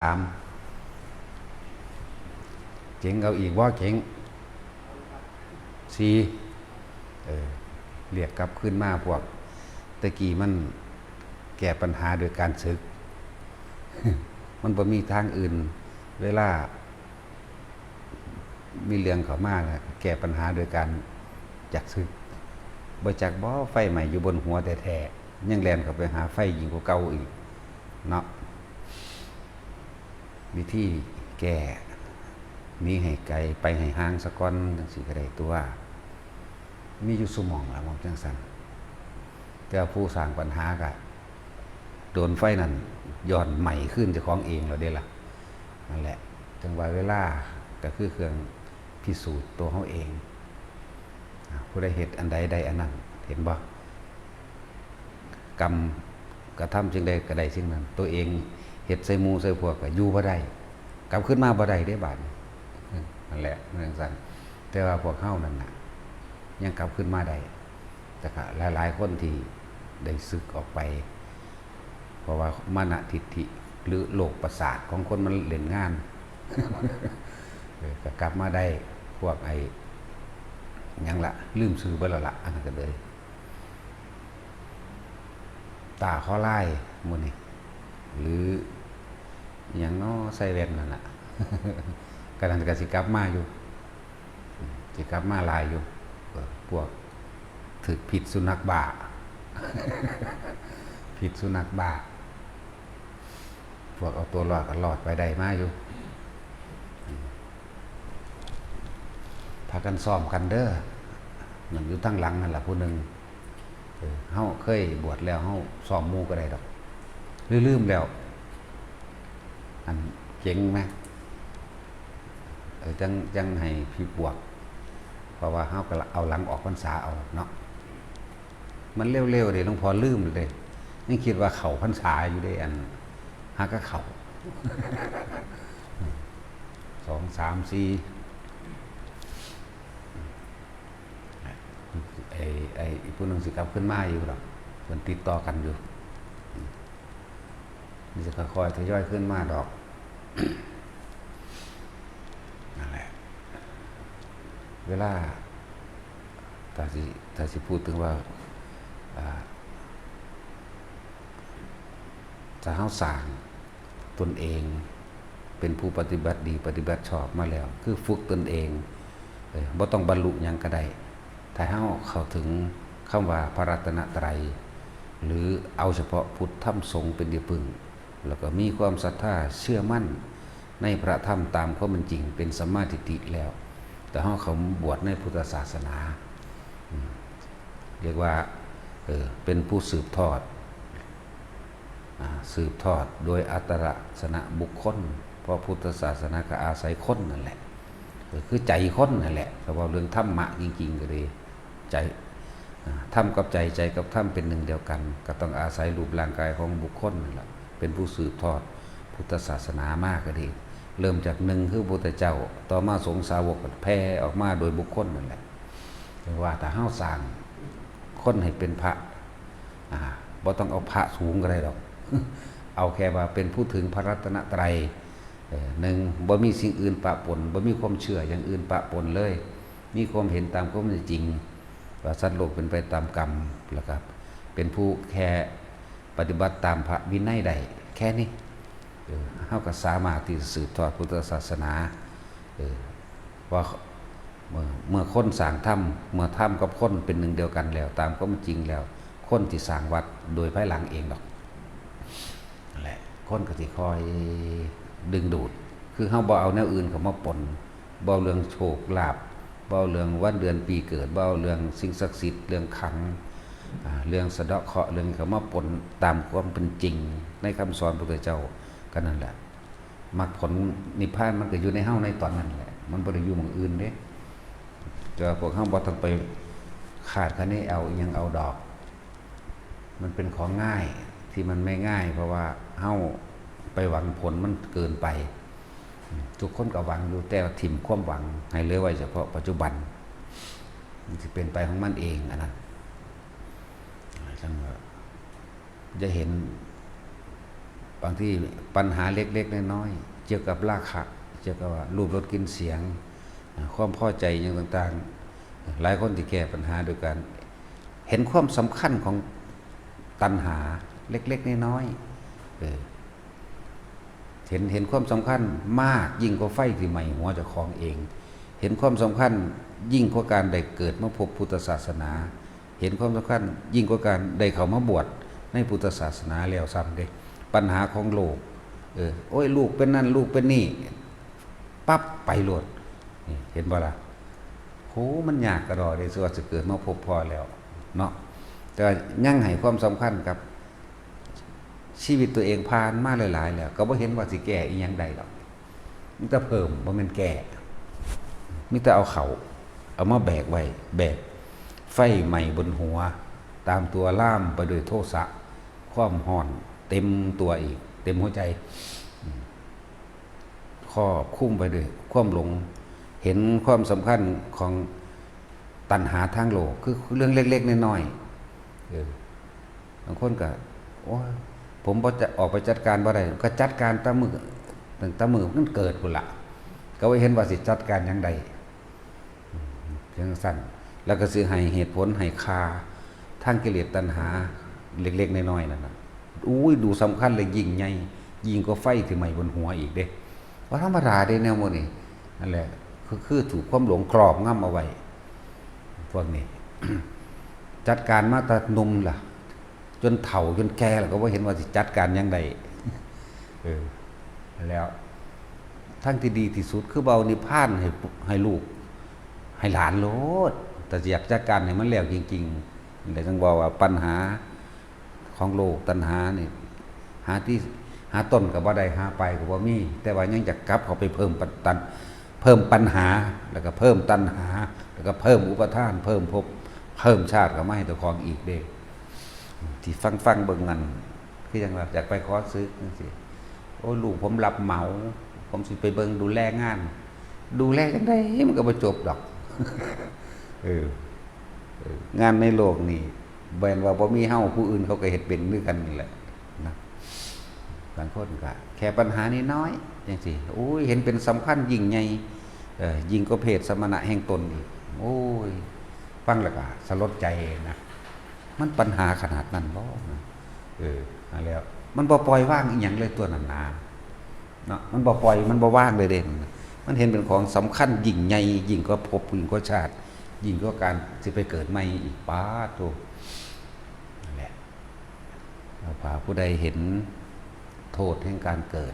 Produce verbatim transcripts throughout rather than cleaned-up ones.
สาม เจ๋งเอาอีกบ่เจ๋ง สี่ เออ เรียกกลับคืนมาพวก ตะกี้มันแก้ปัญหาโดยการสึก มันบ่มีทางอื่น เวลา มีเรื่องเข้ามาน่ะ แก้ปัญหาโดยการจักสึก บ่จักบ่ไฟไหม้อยู่บนหัวแท้ๆ ยังแล่นเข้าไปหาไฟยิ่งกว่าเก่าอีก เนาะ วิธีแก้ หนีให้ไกล ไปให้ห่างซะก่อน จั่งซี้ก็ได้ตั่ว มีอยู่ซุหม่องล่ะ หม่องจั่งซั้น แต่ผู้สร้างปัญหาก็ โดนไฟนั่นย้อนไหม้คืนเจ้าของเองแล้วเด้ล่ะ นั่นแหละ จั่งว่าเวลาก็คือเครื่องพิสูจน์ตัวเฮาเอง อ่า ผู้ใดเฮ็ดอันใดได้อันนั้น เห็นบ่ กรรมกระทำสิ่งใดก็ได้สิ่งนั้น ตัวเองเฮ็ดใส่หมู่ใส่พวกก็อยู่บ่ได้ กลับคืนมาบ่ได้เด้บาดนี้ นั่นแหละ มันจั่งซั้น แต่ว่าพวกเฮานั่นน่ะ ยังกลับคืนมาได้ แต่ก็หลายๆคนที่ได้สึกออกไป เพราะว่ามานะทิฏฐิ หรือโรคประสาทของคนมันเล่นงาน เออ ก็กลับมาได้ พวกไอ้ หยังละ ลืมชื่อเบิดแล้วละ อันนั้นก็เลย ตาขอลายหมู่นี่ หรือหยังน้อ ใส่แว่นนั่นน่ะ ก็นั่นก็สิกลับมาอยู่ สิกลับมาหลายอยู่ เออ พวกถืกพิษสุนัขบ้า พิษสุนัขบ้า พวกเอาตัวรอดก็รอดไปได้มาอยู่ พากันซ้อมกันเด้อ นั่นอยู่ทางหลังนั่นล่ะผู้หนึ่ง เออ เฮาเคยบวชแล้ว เฮาซ้อมหมู่ก็ได้ดอก หรือลืมแล้ว อันเจ๋งไหม เออ จั่ง จั่งให้พี่บวช เพราะว่าเฮาก็เอาหลังออกพรรษาเอาเนาะ มันเร็วๆเด้ หลวงพ่อลืมเลย ยังคิดว่าเข้าพรรษาอยู่เด้ อัน หากะเข้า สอง สาม สี่ ไอ้ ไอ้ อีกผู้หนึ่งสิกลับขึ้นมาอยู่ดอก เพิ่นติดต่อกันอยู่ นี่จะค่อยๆทยอยขึ้นมาดอก นั่นแหละ เวลา ถ้าสิ ถ้าสิพูดถึงว่า อ่า ถ้าเฮาสร้างตนเอง เป็นผู้ปฏิบัติดี ปฏิบัติชอบมาแล้ว คือฝึกตนเอง เออ บ่ต้องบรรลุหยังก็ได้ ถ้าเฮาเข้าถึงคำว่าพระรัตนตรัย หรือเอาเฉพาะพุทธธรรมสงฆ์เป็นที่พึ่ง แล้วก็มีความศรัทธาเชื่อมั่นในพระธรรมตามความเป็นจริง เป็นสัมมาทิฏฐิแล้ว แต่เฮาเข้าบวชในพุทธศาสนา อืม เรียกว่า เออ เป็นผู้สืบทอด อ่า สืบทอดโดยอัตตลักษณะบุคคล เพราะพุทธศาสนาก็อาศัยคนนั่นแหละ ก็คือใจคนนั่นแหละ ถ้าเว้าเรื่องธรรมะจริงๆก็ดี ใจ อ่า ธรรมกับใจ ใจกับธรรมเป็นหนึ่งเดียวกัน ก็ต้องอาศัยรูปร่างกายของบุคคลนั่นแหละ เป็นผู้สืบทอดพุทธศาสนามาก็ดี เริ่มจากหนึ่งคือพระพุทธเจ้า ต่อมาสงฆ์สาวกก็แผ่ออกมาโดยบุคคลนั่นแหละ เรียกว่าถ้าเฮาสร้างคนให้เป็นพระ อ่า บ่ต้องเอาพระสูงก็ได้ดอก เอาแค่ว่าเป็นผู้ถึงพระรัตนตรัย เออ หนึ่ง บ่มีสิ่งอื่นปะปน บ่มีความเชื่ออย่างอื่นปะปนเลย มีความเห็นตามความเป็นจริง ว่าสัตว์โลกเป็นไปตามกรรม แล้วก็เป็นผู้แค่ปฏิบัติตามพระวินัยได้ แค่นี้ เออ เฮาก็สามารถที่จะสืบทอดพุทธศาสนา เออ ว่าเมื่อ เมื่อคนสร้างธรรม เมื่อธรรมกับคนเป็นหนึ่งเดียวกันแล้ว ตามความจริงแล้ว คนที่สร้างวัดโดยภายหลังเองดอก นั่นแหละ คนก็สิคอยดึงดูด คือเฮาบ่เอาแนวอื่นเข้ามาปน บ่เอาเรื่องโชคลาภ บ่เอาเรื่องวันเดือนปีเกิด บ่เอาเรื่องสิ่งศักดิ์สิทธิ์ เรื่องขลัง อ่า เรื่องสะเดาะเคราะห์ เรื่องเข้ามาปนตามความเป็นจริงในคำสอนพระพุทธเจ้า ก็นั่นแหละ มรรคผลนิพพานมันก็อยู่ในเฮาในตอนนั้นแหละ มันบ่ได้อยู่หม่องอื่นเด้ แต่ว่าพวกเฮาบ่ต้องไปคาดคะเนเอาอิหยังเอาดอก มันเป็นของง่ายที่มันไม่ง่าย เพราะว่าเฮาไปหวังผลมันเกินไป ทุกคนก็หวังอยู่ แต่ว่าถิ่มความหวังให้เหลือไว้เฉพาะปัจจุบัน มันสิเป็นไปของมันเองอันนั้น จั่งว่า จะเห็นป บางทีปัญหาเล็กๆน้อยๆ เกี่ยวกับราคะ เกี่ยวกับว่ารูปรสกลิ่นเสียง ความพอใจอย่างต่างๆ หลายคนที่แก้ปัญหาโดยการเห็นความสำคัญของตัณหาเล็กๆน้อยๆ เออ เห็น เห็นความสำคัญมากยิ่งกว่าไฟที่ไหม้หัวเจ้าของเอง เห็นความสำคัญยิ่งกว่าการได้เกิดมาพบพุทธศาสนา เห็นความสำคัญยิ่งกว่าการได้เข้ามาบวชในพุทธศาสนาแล้วซ้ำเด้ ปัญหาของโลก เออ โอ้ย ลูกเป็นนั่น ลูกเป็นนี่ ปั๊บ ไปโลด นี่ เห็นบ่ล่ะ โห มันยากกระดอเด้ สิว่าสิเกิดมาพบพ่อแล้ว เนาะ แต่ว่ายังให้ความสำคัญกับชีวิตตัวเองผ่านมาหลายๆแล้ว ก็บ่เห็นว่าสิแก้อีหยังได้หรอก มีแต่เพิ่ม บ่แม่นแก้ มีแต่เอาเข้า เอามาแบกไว้ แบกไฟไหม้บนหัว ตามตัวลามไปด้วยโทสะ ความร้อนเต็มตัวอีก เต็มหัวใจ ครอบคลุมไปด้วยความหลง เห็นความสำคัญของตัณหาทางโลก คือเรื่องเล็กๆน้อยๆ เออ บางคนก็ โอ้ย ผมบ่จะออกไปจัดการบ่ได้ ก็จัดการแต่มื้อ ตั้งแต่มื้อมันเกิดพุ้นละ ก็บ่เห็นว่าสิจัดการหยังได้ จั่งซั้น แล้วก็สิให้เหตุผลให้ค่าทางกิเลสตัณหาเล็กๆน้อยๆนั่นน่ะ อุ้ย ดูสำคัญและยิ่งใหญ่ ยิ่งกว่าไฟที่ไหม้บนหัวอีกเด้ บ่ธรรมดาเด้แนวหมู่นี้ นั่นแหละ คือ คือถูกความหลงครอบงำเอาไว้ พวกนี้ จัดการมาแต่หนุ่มล่ะ จนเฒ่าจนแก่แล้วก็บ่เห็นว่าสิจัดการหยังได้ เออ แล้ว ทางที่ดีที่สุดคือเว้านิพพานให้ ให้ลูก ให้หลานโลด แต่อยากจัดการให้มันแล้วจริงๆ แต่จั่งบอกว่าปัญหาของโลกตัณหานี่ หาที่ หาต้นก็บ่ได้ หาปลายก็บ่มี แต่ว่ายังอยากกลับเข้าไปเพิ่มปัญ ตัน เพิ่มปัญหา แล้วก็เพิ่มตัณหา แล้วก็เพิ่มอุปาทาน เพิ่มภพ เพิ่มชาติเข้ามาให้เจ้าของอีกเด้ ที่ฟังๆเบิ่งนั่น คือจั่งว่าอยากไปขอสึกจั่งซี้ โอ้ย ลูกผมรับเหมา ผมสิไปเบิ่งดูแลงาน ดูแลจั่งใดมันก็บ่จบดอก เออ เออ งานในโลกนี่ แม่นว่าบ่มีเฮา ผู้อื่นเขาก็เฮ็ดเป็นคือกันนั่นแหละนะ บางคนก็แค่ปัญหาน้อยๆจั่งซี้ โอ้ย เห็นเป็นสำคัญยิ่งใหญ่ เออ ยิ่งกว่าเพศสมณะแห่งตนอีก โอ้ย ฟังแล้วก็สลดใจนะ มันปัญหาขนาดนั้นบ่นะ เออ นั่นแหล้ว มันบ่ปล่อยวางอีหยังเลยตัวนั้นนะ เนาะ มันบ่ปล่อย มันบ่วางเลยเด้ มันเห็นเป็นของสำคัญยิ่งใหญ่ ยิ่งกว่าภพ ยิ่งกว่าชาติ ยิ่งกว่าการสิไปเกิดใหม่อีก ป๊าดโธ่ นั่นแหละ ถ้าผู้ใดเห็นโทษแห่งการเกิด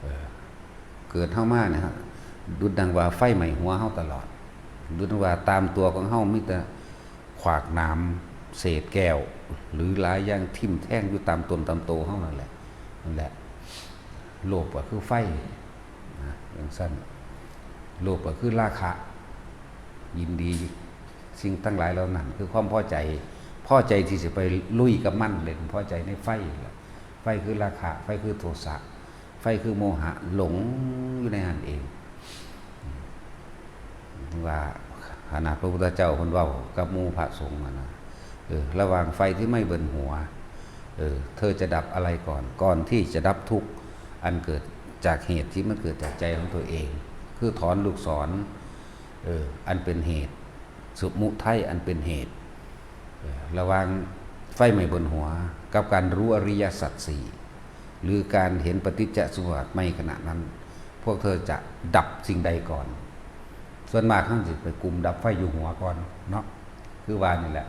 เออ เกิดเฮามาเนี่ยฮะ ดุจดังว่าไฟไหม้หัวเฮาตลอด ดุจดังว่าตามตัวของเฮามีแต่ขวากหนาม เศษแก้ว หรือหลายอย่างทิ่มแทงอยู่ตามตนตามโตเฮานั่นแหละ นั่นแหละ โลภก็คือไฟ นะ จั่งซั้น โลภก็คือราคะ ยินดีสิ่งทั้งหลายเหล่านั้น คือความพอใจ พอใจที่สิไปลุยกับมันเลย พอใจในไฟล่ะ ไฟคือราคะ ไฟคือโทสะ ไฟคือโมหะ หลงอยู่ในหั้นเอง ว่าขนาดพระพุทธเจ้าเพิ่นเว้ากับหมู่พระสงฆ์มานะ เออ ระหว่างไฟที่ไหม้บนหัว เออ เธอจะดับอะไรก่อน ก่อนที่จะดับทุกข์อันเกิดจากเหตุที่มันเกิดจากใจของตัวเอง คือถอนลูกศร เออ อันเป็นเหตุ สมุทัยอันเป็นเหตุ เออ ระหว่างไฟไหม้บนหัว กับการรู้อริยสัจสี่ หรือการเห็นปฏิจจสมุปบาทในขณะนั้น พวกเธอจะดับสิ่งใดก่อน ส่วนมากเฮาสิไปกลุ่มดับไฟอยู่หัวก่อนเนาะ คือว่านี่แหละ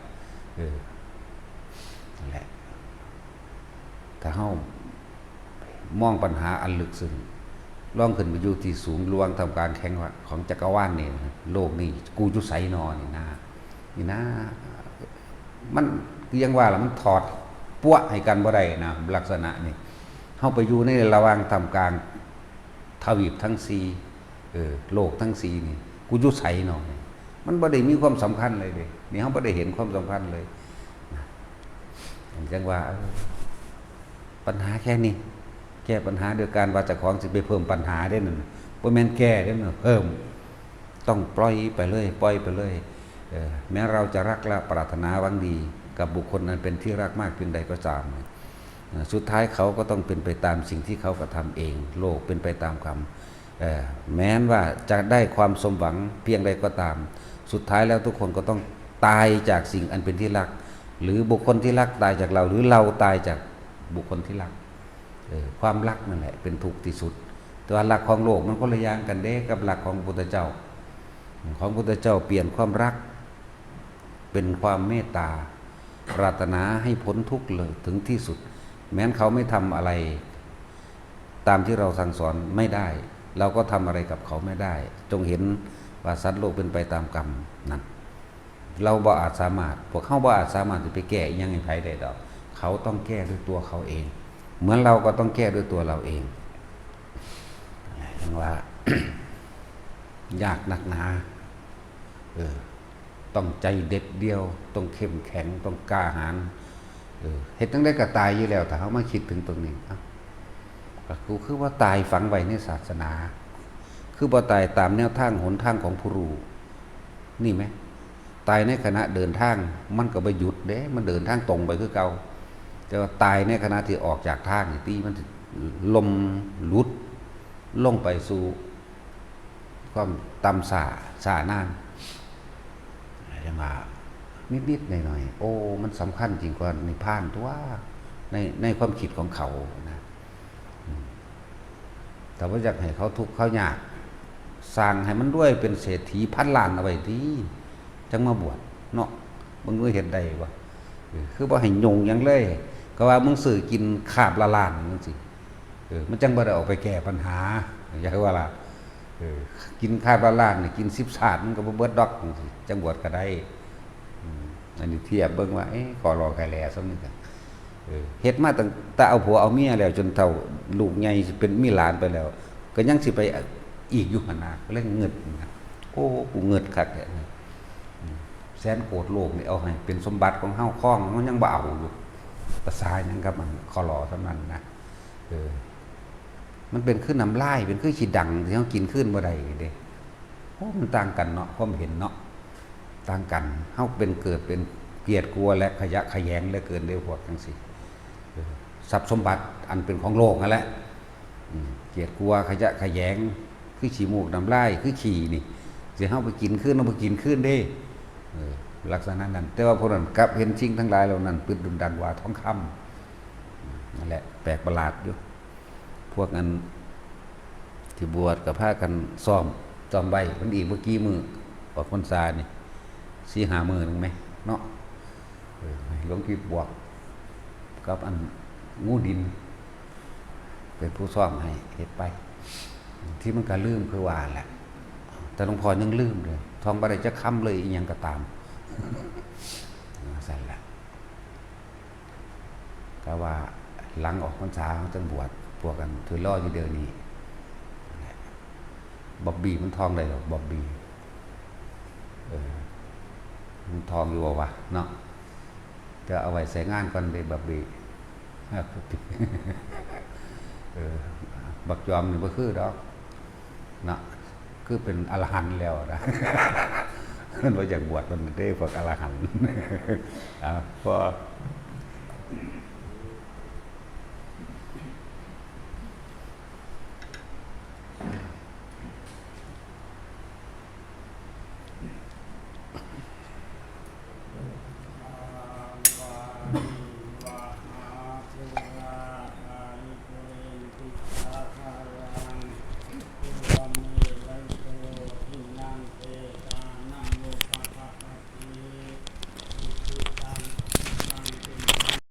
เออ นั่นแหละ ถ้าเฮามองปัญหาอันลึกซึ้ง ลองขึ้นไปอยู่ที่สูง ระหว่างท่ามกลางแห่งว่า ของจักรวาลนี่นะ โลกนี่ กูอยู่ไสนอนี่นะ นี่นะ มันคือยังว่าล่ะ มันถอดปั๊วะให้กันบ่ได้นะ ลักษณะนี่ เฮาไปอยู่ในระหว่างท่ามกลางทวีปทั้งสี่ เออ โลกทั้งสี่นี่ กูอยู่ไสนอ มันบ่ได้มีความสำคัญเลยเด้ นี่เฮาบ่ได้เห็นความสำคัญเลยนะ จั่งว่า เออ ปัญหาแค่นี้ แก้ปัญหาโดยการว่าเจ้าของสิไปเพิ่มปัญหาเด้นั่นน่ะ บ่แม่นแก้เด้นั่นน่ะ เพิ่ม ต้องปล่อยไปเลย ปล่อยไปเลย เออ แม้เราจะรักและปรารถนาหวังดีกับบุคคลอันเป็นที่รักมากเพียงใดก็ตาม แ สุดท้ายเขาก็ต้องเป็นไปตามสิ่งที่เขากระทำเอง โลกเป็นไปตามกรรม เอ่อ แม้นว่าจะได้ความสมหวังเพียงใดก็ตาม สุดท้ายแล้วทุกคนก็ต้องตายจากสิ่งอันเป็นที่รัก หรือบุคคลที่รักตายจากเรา หรือเราตายจากบุคคลที่รัก เออ ความรักนั่นแหละเป็นทุกข์ที่สุด แต่ว่ารักของโลกมันคนละอย่างกันเด้กับรักของพระพุทธเจ้า ของพระพุทธเจ้าเปลี่ยนความรักเป็นความเมตตา ปรารถนาให้พ้นทุกข์เลยถึงที่สุด แม้นเขาไม่ทำอะไรตามที่เราสั่งสอนไม่ได้ เราก็ทำอะไรกับเขาไม่ได้ จงเห็นว่าสัตว์โลกเป็นไปตามกรรมนั่น เราบ่อาจสามารถ พวกเขาบ่อาจสามารถจะไปแก้อิหยังให้ไผได้ดอก เขาต้องแก้ด้วยตัวเขาเอง เหมือนเราก็ต้องแก้ด้วยตัวเราเอง ยังว่า ยากนักหนา เออ ต้องใจเด็ดเดี่ยว ต้องเข้มแข็ง ต้องกล้าหาญ เออ เฮ็ดจั่งใดก็ตายอยู่แล้ว ถ้าเฮามาคิดถึงตรงนี้ เอ้า ก็คือ คือว่าตายฝังไว้ในศาสนา คือบ่ตายตามแนวทางหนทางของผู้รู้ นี่ไหม ตายในขณะเดินทาง มันก็บ่หยุดเด้ มันเดินทางตรงไปคือเก่า แต่ว่าตายในขณะที่ออกจากทางนี่ติ มันสิล่มหลุดลงไปสู่ความต่ำช้า ช้านาน จั่งว่านิดๆหน่อยๆ โอ้ มันสำคัญยิ่งกว่านิพพานตั๊ว ใน ในความคิดของเขานะ อืม แต่ว่าอยากให้เขาทุกข์เขายาก สร้างให้มันรวยเป็นเศรษฐีพันล้านเอาไว้ติ จั่งมาบวชเนาะ มึงรู้เฮ็ดได้บ่ เออ คือบ่ให้ยุ่งหยังเลย ก็ว่ามึงซื้อกินคาบละล้านจั่งซี้ เออ มันจั่งบ่ได้ออกไปแก้ปัญหา อยากว่าล่ะ เออ กินคาบละล้านนี่ กินสิบชาติมันก็บ่เบิดดอกจั่งซี้ จั่งบวชก็ได้ อืม อันนี้เทียบเบิ่งว่า เอ๊ะ ขอรอใครแลส่ำนี้กัน เออ เฮ็ดมาตั้งแต่เอาผัวเอาเมียแล้ว จนเฒ่าลูกใหญ่สิเป็นมีหลานไปแล้ว ก็ยังสิไปอีกอยู่หั่นนะ ก็เลยงึดนะ โอ้ กูงึดคักแท้นะ อืม แสนโกดโลกนี่เอาให้เป็นสมบัติของเฮา ครอง เฮายังบ่เอาอยู่ ภาษาหยังกับมัน ขอรอส่ำนั้นนะ เออ มันเป็นคือน้ำลาย เป็นคือขี้ดังที่เฮากินคืนบ่ได้เด้ โอ้ มันต่างกันเนาะ ความเห็นเนาะ ต่างกัน เฮาเป็นเกิดเป็นเกลียดกลัวและขยะแขยงเหลือเกินเด้ พวกจั่งซี้ เออ ทรัพย์สมบัติอันเป็นของโลกนั่นแหละ อืม เกลียดกลัวขยะแขยง คือขี้มูกน้ำลาย คือขี้นี่ สิเฮาไปกินคืน เฮาบ่กินคืนเด้ เออ ลักษณะนั้น แต่ว่าพวกนั้นกลับเห็นสิ่งทั้งหลายเหล่านั้น ประดุจดังวาทองคำ นั่นแหละ แปลกประหลาดอยู่ พวกอันที่บวชก็พากันซ้อม ซ้อมไว้ มันอีกบ่กี่มื้อ ออกพรรษานี่ สี่ห้ามื้อหนึ่งไหม เนาะ เออ ให้หลวงพี่บวก กับอันงูดิน เป็นผู้ซ้อมให้ เฮ็ดไป ที่มันก็ลืมคือว่าแหละ แต่หลวงพ่อยังลืมเลย ท่องบ่ได้จักคำเลย อีหยังก็ตาม ว่าซั่นล่ะ ก็ว่าหลังออกพรรษาเขาจั่งบวช พวกกันถือล่ออยู่เดี๋ยวนี้ บอบบี้มันท่องได้หรอก บอบบี้ เออ มันท่องอยู่บ่วะเนาะ จะเอาไว้ใส่งานก่อนเด้ บอบบี้ เออ บักจอมนี่บ่คือดอก เนาะ คือเป็นอรหันต์แล้วนะ มันบ่อยากบวชมันเด้พวกอรหันต์ อ่า พอ